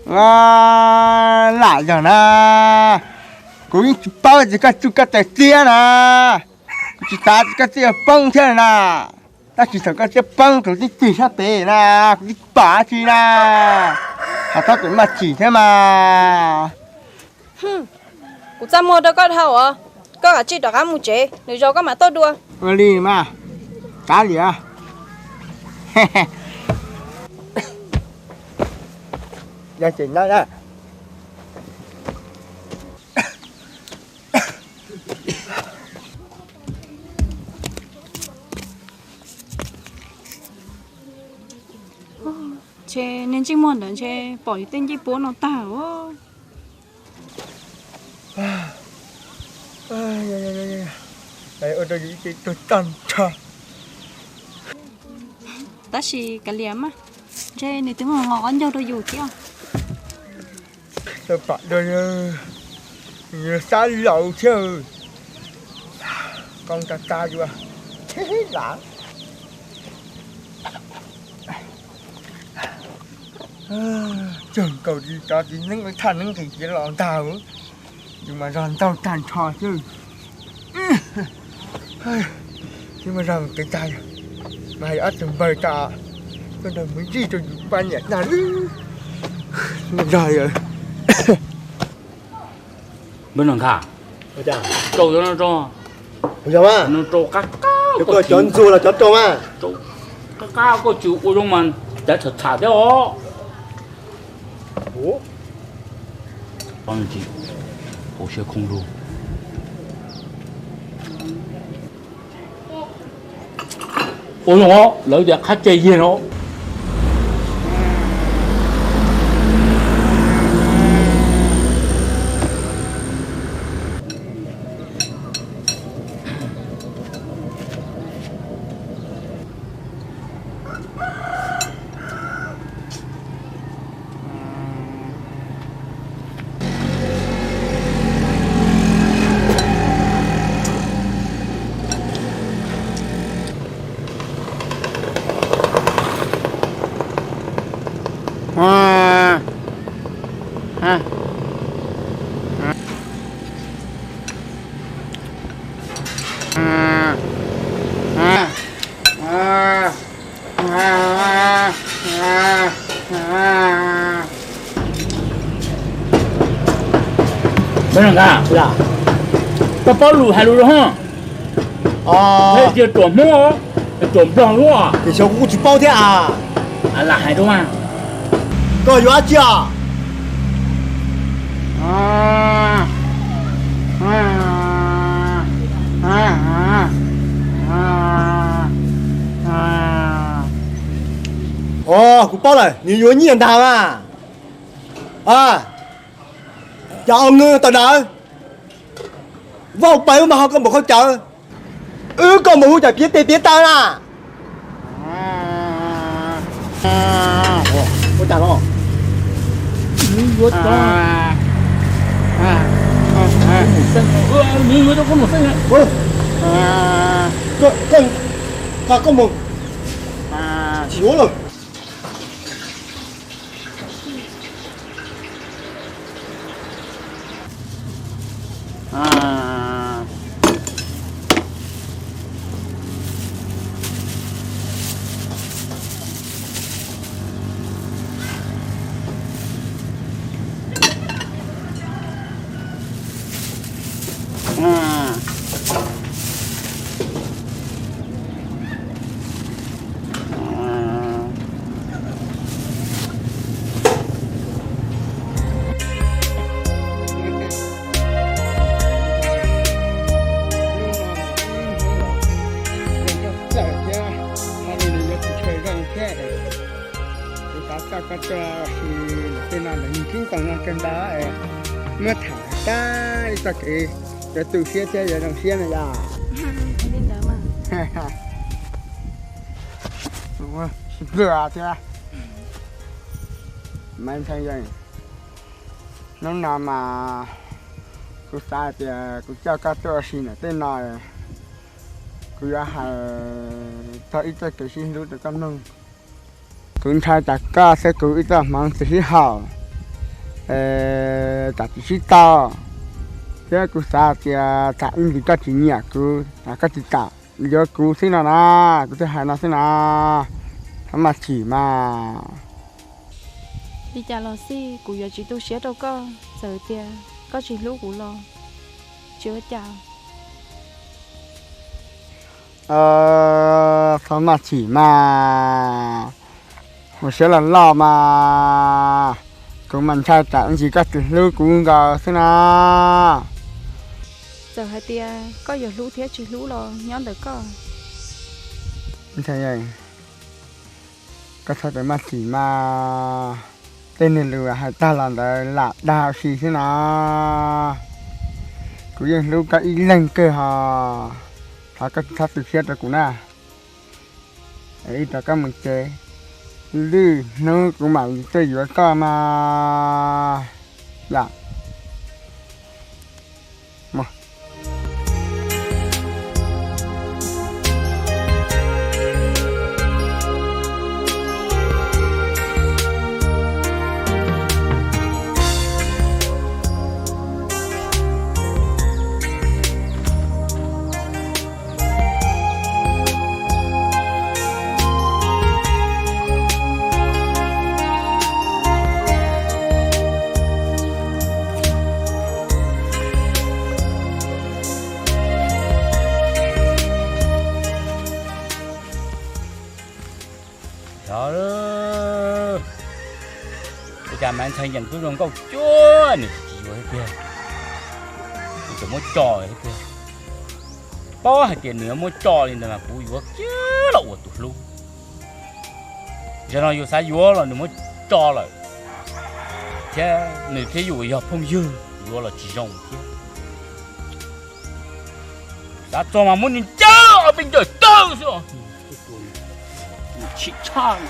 Lam yog na, kuv yeej tsis paub tias koj tsuj koj tes txiab na, kuv tsis xav tias koj txiv yuav poob thiab na. Tab sis thaum koj txiv poob kuv tib cig sab pem na, kuv tsis pom dab tsi na, ho txhob txwm maj chim thiab mas. Kuv txaj muag rau koj dhau os, koj kav tsij rov qab mus tsev, nws zos koj mam tuaj dua. Ua li mas, kav liam. Yog tseem no na. Ntshe niag ntsej muag ntawd ntshe pom yus tej ncej puab no tag os. Ua rau yus ib ce tuag tag nrho. Tab sis kav liam mas, ntshe nws twb los qhov ncauj rau yus thiab. Tau pom dua, yus sab laus thiab. Qoob tag tag yus lav. Tsuag nkaus li cov txiv neeb thaj neeb nqis kiag los ntag, yus mas zog ntaug tag nrho xwb. Tsis muaj zog kev tag, mas hais ob tug npawg tas, tuaj nrog mus zij rau yus poj niam tag li. Zog Npawg Nom Nkhas, rau cov no rau, rau qab qab, cov ntxuag los cov rau mas, qab qab koj tsis ua zoo mas cav tham tham thiab os. Hauv siab khoob lug. Ua zoo os, lawv tias qhab cai yiag no. Npawg Nom Nkhas, koj paub lus hais lus zoo hos. Tias ruam Hmoob, ruam Nplog lub. Tiam sis kuv kuj tsis paub thiab as. Lam hais rau mas. Koj yuav dab tsi os? Ov, kuv paub lawm, nws yuav nyiaj ntag mas. Cas ua nws tawm dawv, vauj pais ub mas ho koj npaum khaub cawv, wb koj npaum hu cas piav tes piav taw na. Ua cas los? Nws yuav cov, nws yuav cov koj mus xeeb, koj, koj mus, tsis yuav lawm. Kuv xav coj koj tuaj ua si ntawm tej no ntawm nws kib nkoos no kawg ntawd, muab tham tag ib txoj kev yuav tu siab thiab yuav zoo siab na yom. Sib plhuav thiab. Hnub no mas kuv xav tias kuv coj koj tuaj ua si ntawm tej no, kuv yuav hais txog ib txoj kev sib hlub rau koj mloog. Kuv ntshai tsam koj thiab kuv ib txoj hmoov tsis sib haum. Tsam tsis sib tau, thiab kuv xav tias tsam ib ntsis koj tsis nyiam kuv, koj tsis kam yuav kuv xwb no na, kuv thiaj hais no xwb na. Txhob maj chim mas. Li cas los xij kuv yuav tsis tu siab rau koj, txawm tias koj tsis hlub kuv los tsis ua cas. Txhob maj chim mas, hauv siab los loj mas, kuv mas ntshai tsam ib ntsis koj tsis hlub kuv nkaus xwb na. Txawm hais tias koj yuav hlub thiab tsis hlub los nyob ntawm koj. Koj txhob txawm maj chim mas, tej niag lus hais tag los ntawd lam dag ua si xwb na. Kuv yeej hlub koj ib leeg kawg hos, thov koj txhob tu siab rau kuv na. Ib rov koj mus tsev, lwm hnub kuv mam tuaj yuav koj mas. Yam Yog, ua cas Maiv Ntxhee Yees twb zoo nkauj cuag nws tsis yuav tiag, nws tseem muab tso tiag. Paub hais tias nws yuav muab tso li ntawd mas kuv yuav kiag los ua tus hlub. Zaum no yus xav yuav los nws muab tso lawm, thiab nws thiab yus yog phooj ywg yuav los tsis zoo thiab. Xav txog mas muab nws ncaws ob peb ncaws tawg xwb os. Tshim tshaj.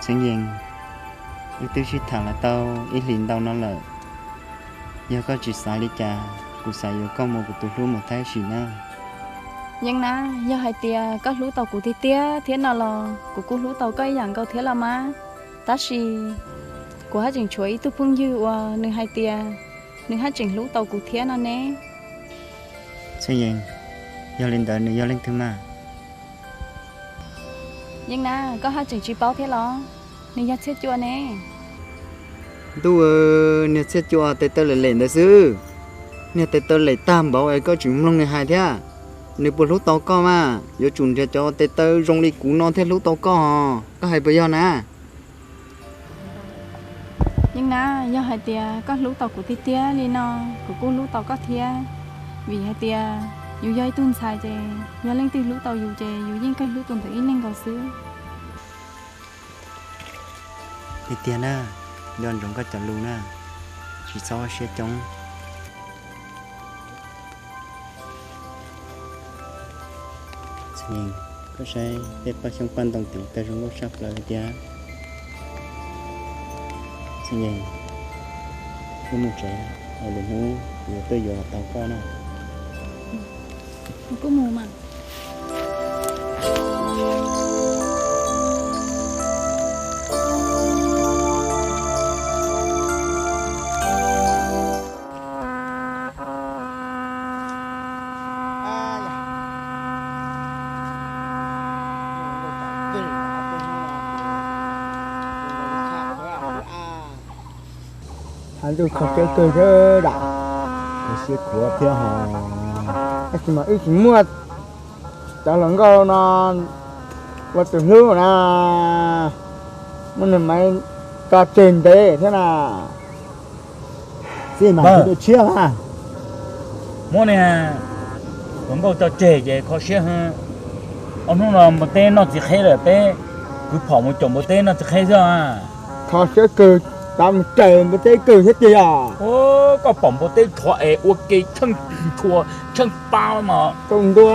Ntxhee Yees, wb twb sib tham los tau ib hlis ntau no lawm. Yog koj tsis xav li cas, kuv xav yuav koj mus kuv tus hlub mus tab sis na. Yeej na, yog hais tias koj hlub tau kuv tiag tiag thiab no los kuv kuj hlub tau koj ib yam nkaus thiab los mas. Tab sis kuv haj tseem tshuav ib tug phooj ywg uas nws hais tias nws haj tseem hlub tau kuv thiab no ne. Ntxhee Yees, yog li ntawd nws yog leej twg mas? Yeej na, koj haj tseem tsis paub thiab los? Nws yog Txhiaj Cua ne. Ntuj, niag Txhiaj Cua tes taw lem lem ntawd xwb. Niag tes taw lem tag npaum es koj tseem mloog nws hais thiab. Nws puas hlub tau koj mas? Yuav tsum nrhiav cov tes taw zoo li kuv no thiaj hlub tau koj hos. Koj hais puas yog na? Yeej na, yog hais tias koj hlub tau kuv tiag tiag li no, kuv kuj hlub tau koj thiab. Vim hais tias yus yog ib tug ntxhais ces yog leej twg hlub tau yus ces yus yeej kawg hlub tus ntawd ib leeg nkaus xwb. Tiag tiag na, nco ntsoov koj cov lus na, tsis txhob ua siab coob. Ntxhee Yees, koj saib tej paj xyoob paj ntoo tim tawg zoo nkauj tshaj plaws li tiag. Ntxhee Yees, wb mus tsev, lwm hnub kuv yuav tuaj yuav los tau koj na. Kuv kuj mus mas. Hais lus kho siab kawg thiab dam, kho siab khuav thiab hos. Tab sis mas wb tsis muaj cov hluas nkauj no ua tus hlub na, muab niag Maiv tso tseg ntev thiab na. Xij mas kuv tus tshiab mas muab niag hluas nkauj tso tseg ces kho siab. Ob hnub no npua teb noj txiv qheb lawm, peb kwv phom mus caum npua teb noj txiv qheb xwb. Kho siab kawg. Tau mus raws npua teb kawg thiab tiag yog. Koj pom npua teb rhuav es ua ke tsheej ntshua tsheej pab mas koj ntua